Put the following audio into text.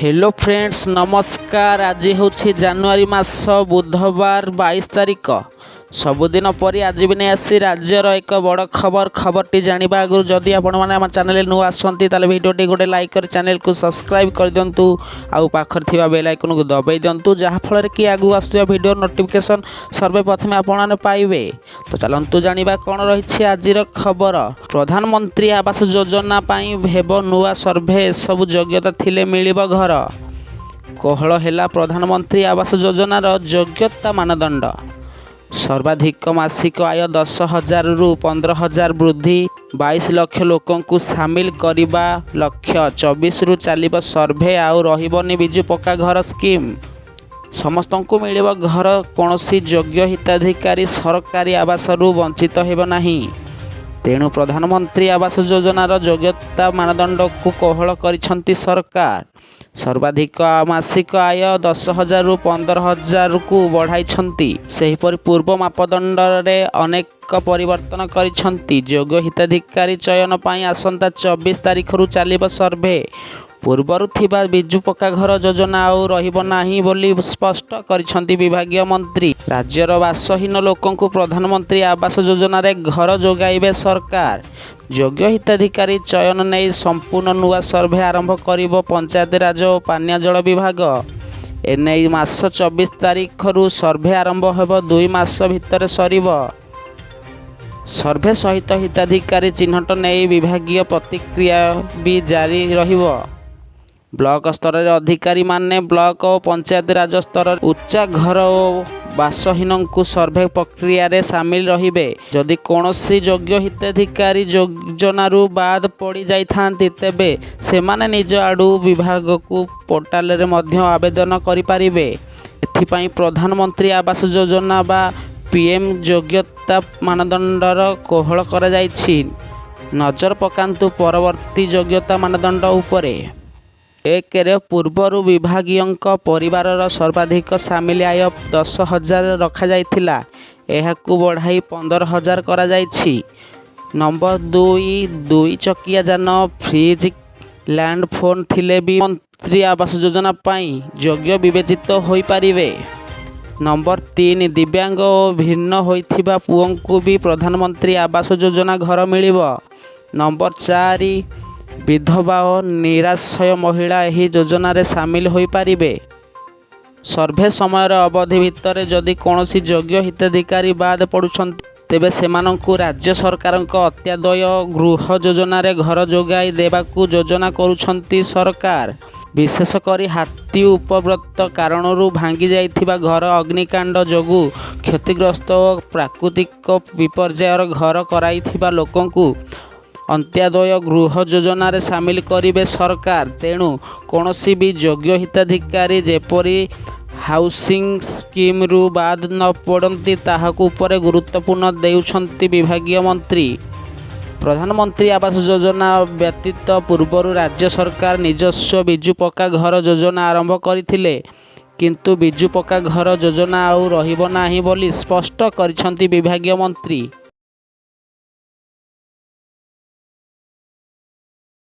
Hello friends, ନମସ୍କାର। ଆଜି ହେଉଛି ଜାନୁଆରୀ ମାସ ବୁଧବାର 22 ତାରିଖ। ସବୁଦିନ ପରି ଆଜି ବି ନେଇ ଆସି ରାଜ୍ୟର ଏକ ବଡ଼ ଖବର। ଖବରଟି ଜାଣିବା ଆଗରୁ ଯଦି ଆପଣମାନେ ଆମ ଚ୍ୟାନେଲରେ ନୂଆ ଆସନ୍ତି, ତାହେଲେ ଭିଡ଼ିଓଟି ଗୋଟେ ଲାଇକ୍ କରି ଚ୍ୟାନେଲକୁ ସବସ୍କ୍ରାଇବ୍ କରିଦିଅନ୍ତୁ ଆଉ ପାଖରେ ଥିବା ବେଲ୍ ଆଇକନ୍କୁ ଦବାଇ ଦିଅନ୍ତୁ, ଯାହାଫଳରେ କି ଆଗକୁ ଆସୁଥିବା ଭିଡ଼ିଓ ନୋଟିଫିକେସନ୍ ସର୍ବେ ପ୍ରଥମେ ଆପଣମାନେ ପାଇବେ। ତ ଚାଲନ୍ତୁ ଜାଣିବା କ'ଣ ରହିଛି ଆଜିର ଖବର। ପ୍ରଧାନମନ୍ତ୍ରୀ ଆବାସ ଯୋଜନା ପାଇଁ ହେବ ନୂଆ ସର୍ଭେ, ଏସବୁ ଯୋଗ୍ୟତା ଥିଲେ ମିଳିବ ଘର। କୋହଳ ହେଲା ପ୍ରଧାନମନ୍ତ୍ରୀ ଆବାସ ଯୋଜନାର ଯୋଗ୍ୟତା ମାନଦଣ୍ଡ। ସର୍ବାଧିକ ମାସିକ ଆୟ 10,000ରୁ 15,000 ବୃଦ୍ଧି। 22 ଲକ୍ଷ ଲୋକଙ୍କୁ ସାମିଲ କରିବା ଲକ୍ଷ୍ୟ। 24ରୁ ଚାଲିବ ସର୍ଭେ। ଆଉ ରହିବନି ବିଜୁ ପକ୍କା ଘର ସ୍କିମ୍। ସମସ୍ତଙ୍କୁ ମିଳିବ ଘର। କୌଣସି ଯୋଗ୍ୟ ହିତାଧିକାରୀ ସରକାରୀ ଆବାସରୁ ବଞ୍ଚିତ ହେବ ନାହିଁ। ତେଣୁ ପ୍ରଧାନମନ୍ତ୍ରୀ ଆବାସ ଯୋଜନାର ଯୋଗ୍ୟତା ମାନଦଣ୍ଡକୁ କୋହଳ କରିଛନ୍ତି ସରକାର। ସର୍ବାଧିକ ମାସିକ ଆୟ 10,000ରୁ 15,000କୁ ବଢ଼ାଇଛନ୍ତି। ସେହିପରି ପୂର୍ବ ମାପଦଣ୍ଡରେ ଅନେକ ପରିବର୍ତ୍ତନ କରିଛନ୍ତି। ଯୋଗ୍ୟ ହିତାଧିକାରୀ ଚୟନ ପାଇଁ ଆସନ୍ତା 24 ତାରିଖରୁ ଚାଲିବ ସର୍ଭେ। ପୂର୍ବରୁ ଥିବା ବିଜୁ ପକ୍କା ଘର ଯୋଜନା ଆଉ ରହିବ ନାହିଁ ବୋଲି ସ୍ପଷ୍ଟ କରିଛନ୍ତି ବିଭାଗୀୟ ମନ୍ତ୍ରୀ। ରାଜ୍ୟର ବାସହୀନ ଲୋକଙ୍କୁ ପ୍ରଧାନମନ୍ତ୍ରୀ ଆବାସ ଯୋଜନାରେ ଘର ଯୋଗାଇବେ ସରକାର। ଯୋଗ୍ୟ ହିତାଧିକାରୀ ଚୟନ ନେଇ ସମ୍ପୂର୍ଣ୍ଣ ନୂଆ ସର୍ଭେ ଆରମ୍ଭ କରିବ ପଞ୍ଚାୟତିରାଜ ଓ ପାନୀୟ ଜଳ ବିଭାଗ। ଏନେଇ ମାସ 24 ତାରିଖରୁ ସର୍ଭେ ଆରମ୍ଭ ହେବ, 2 ମାସ ଭିତରେ ସରିବ। ସର୍ଭେ ସହିତ ହିତାଧିକାରୀ ଚିହ୍ନଟ ନେଇ ବିଭାଗୀୟ ପ୍ରତିକ୍ରିୟା ବି ଜାରି ରହିବ। ବ୍ଲକ ସ୍ତରରେ ଅଧିକାରୀମାନେ ବ୍ଲକ ଓ ପଞ୍ଚାୟତିରାଜ ସ୍ତରରେ ଉଚ୍ଚା ଘର ଓ ବାସହୀନଙ୍କୁ ସର୍ଭେ ପ୍ରକ୍ରିୟାରେ ସାମିଲ ରହିବେ। ଯଦି କୌଣସି ଯୋଗ୍ୟ ହିତାଧିକାରୀ ଯୋଜନାରୁ ବାଦ ପଡ଼ି ଯାଇଥାନ୍ତି, ତେବେ ସେମାନେ ନିଜ ଆଡ଼ୁ ବିଭାଗକୁ ପୋର୍ଟାଲରେ ମଧ୍ୟ ଆବେଦନ କରିପାରିବେ। ଏଥିପାଇଁ ପ୍ରଧାନମନ୍ତ୍ରୀ ଆବାସ ଯୋଜନା ବା ପିଏମ୍ ଯୋଗ୍ୟତା ମାନଦଣ୍ଡର କୋହଳ କରାଯାଇଛି। ନଜର ପକାନ୍ତୁ ପରବର୍ତ୍ତୀ ଯୋଗ୍ୟତା ମାନଦଣ୍ଡ ଉପରେ। ଏକରେ ପୂର୍ବରୁ ବିଭାଗୀୟଙ୍କ ପରିବାରର ସର୍ବାଧିକ ସାମିଲ ଆୟ 10,000 ରଖାଯାଇଥିଲା। ଏହାକୁ ବଢ଼ାଇ 15,000 କରାଯାଇଛି। ନମ୍ବର 2, ଦୁଇ ଚକିଆ ଯାନ, ଫ୍ରିଜ୍, ଲ୍ୟାଣ୍ଡ ଫୋନ୍ ଥିଲେ ବି ମନ୍ତ୍ରୀ ଆବାସ ଯୋଜନା ପାଇଁ ଯୋଗ୍ୟ ବିବେଚିତ ହୋଇପାରିବେ। ନମ୍ବର 3, ଦିବ୍ୟାଙ୍ଗ ଓ ଭିନ୍ନ ହୋଇଥିବା ପୁଅଙ୍କୁ ବି ପ୍ରଧାନମନ୍ତ୍ରୀ ଆବାସ ଯୋଜନା ଘର ମିଳିବ। ନମ୍ବର 4, ବିଧବା ଓ ନିରାଶ୍ରୟ ମହିଳା ଏହି ଯୋଜନାରେ ସାମିଲ ହୋଇପାରିବେ। ସର୍ଭେ ସମୟର ଅବଧି ଭିତରେ ଯଦି କୌଣସି ଯୋଗ୍ୟ ହିତାଧିକାରୀ ବାଦ ପଡ଼ୁଛନ୍ତି, ତେବେ ସେମାନଙ୍କୁ ରାଜ୍ୟ ସରକାରଙ୍କ ଅନ୍ତ୍ୟୋଦୟ ଗୃହ ଯୋଜନାରେ ଘର ଯୋଗାଇ ଦେବାକୁ ଯୋଜନା କରୁଛନ୍ତି ସରକାର। ବିଶେଷ କରି ହାତୀ ଉପଦ୍ରବ କାରଣରୁ ଭାଙ୍ଗି ଯାଇଥିବା ଘର, ଅଗ୍ନିକାଣ୍ଡ ଯୋଗୁଁ କ୍ଷତିଗ୍ରସ୍ତ ଓ ପ୍ରାକୃତିକ ବିପର୍ଯ୍ୟୟର ଘର ହରାଇଥିବା ଲୋକଙ୍କୁ ଅନ୍ତ୍ୟୋଦୟ ଗୃହ ଯୋଜନାରେ ସାମିଲ କରିବେ ସରକାର। ତେଣୁ କୌଣସି ବି ଯୋଗ୍ୟ ହିତାଧିକାରୀ ଯେପରି ହାଉସିଂ ସ୍କିମ୍ରୁ ବାଦ ନ ପଡ଼ନ୍ତି, ତାହାକୁ ଉପରେ ଗୁରୁତ୍ୱପୂର୍ଣ୍ଣ ଦେଉଛନ୍ତି ବିଭାଗୀୟ ମନ୍ତ୍ରୀ। ପ୍ରଧାନମନ୍ତ୍ରୀ ଆବାସ ଯୋଜନା ବ୍ୟତୀତ ପୂର୍ବରୁ ରାଜ୍ୟ ସରକାର ନିଜସ୍ୱ ବିଜୁ ପକ୍କା ଘର ଯୋଜନା ଆରମ୍ଭ କରିଥିଲେ। କିନ୍ତୁ ବିଜୁ ପକ୍କା ଘର ଯୋଜନା ଆଉ ରହିବ ନାହିଁ ବୋଲି ସ୍ପଷ୍ଟ କରିଛନ୍ତି ବିଭାଗୀୟ ମନ୍ତ୍ରୀ।